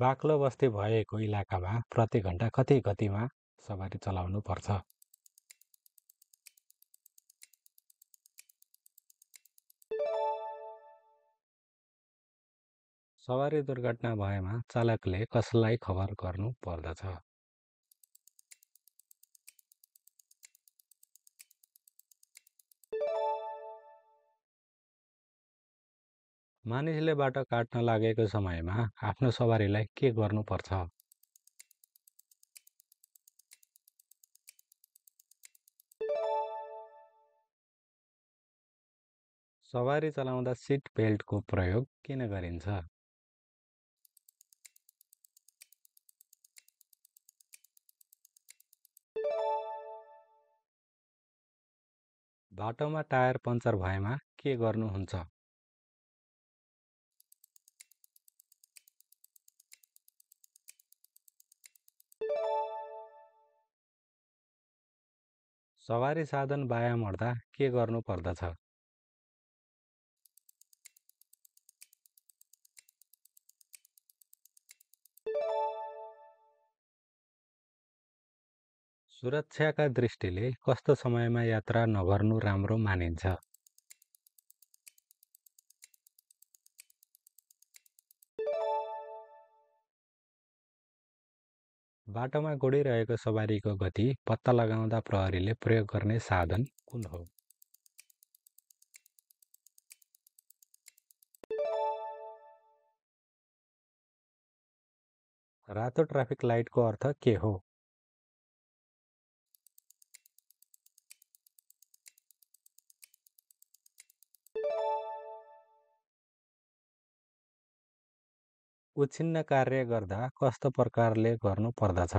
बाक्लो बस्ती भएको इलाकामा प्रति घन्टा कति गतिमा सवारी चलाउनु पर्छ? सवारी दुर्घटना भएमा चालकले कसलाई खबर गर्नु पर्दछ? मानिसले बाटो काट्न लागेको समयमा आफ्नो सवारीलाई के गर्नुपर्छ? सवारी चलाउँदा सिट बेल्टको प्रयोग किन गरिन्छ? बाटोमा टायर पङ्चर भएमा के गर्नुहुन्छ? सवारी साधन बायाँ मोड्दा के गर्नु पर्दछ? सुरक्षाका दृष्टिले कस्तो समयमा यात्रा नगर्नु राम्रो मानिन्छ? बाटोमा गुडिरहेको सवारीको गति पत्ता लगाउँदा प्रहरीले प्रयोग गर्ने साधन कुन हो? रातो ट्राफिक लाइटको अर्थ के हो? उछिन्न कार्य गर्दा कस्तो प्रकारले गर्नु पर्दछ?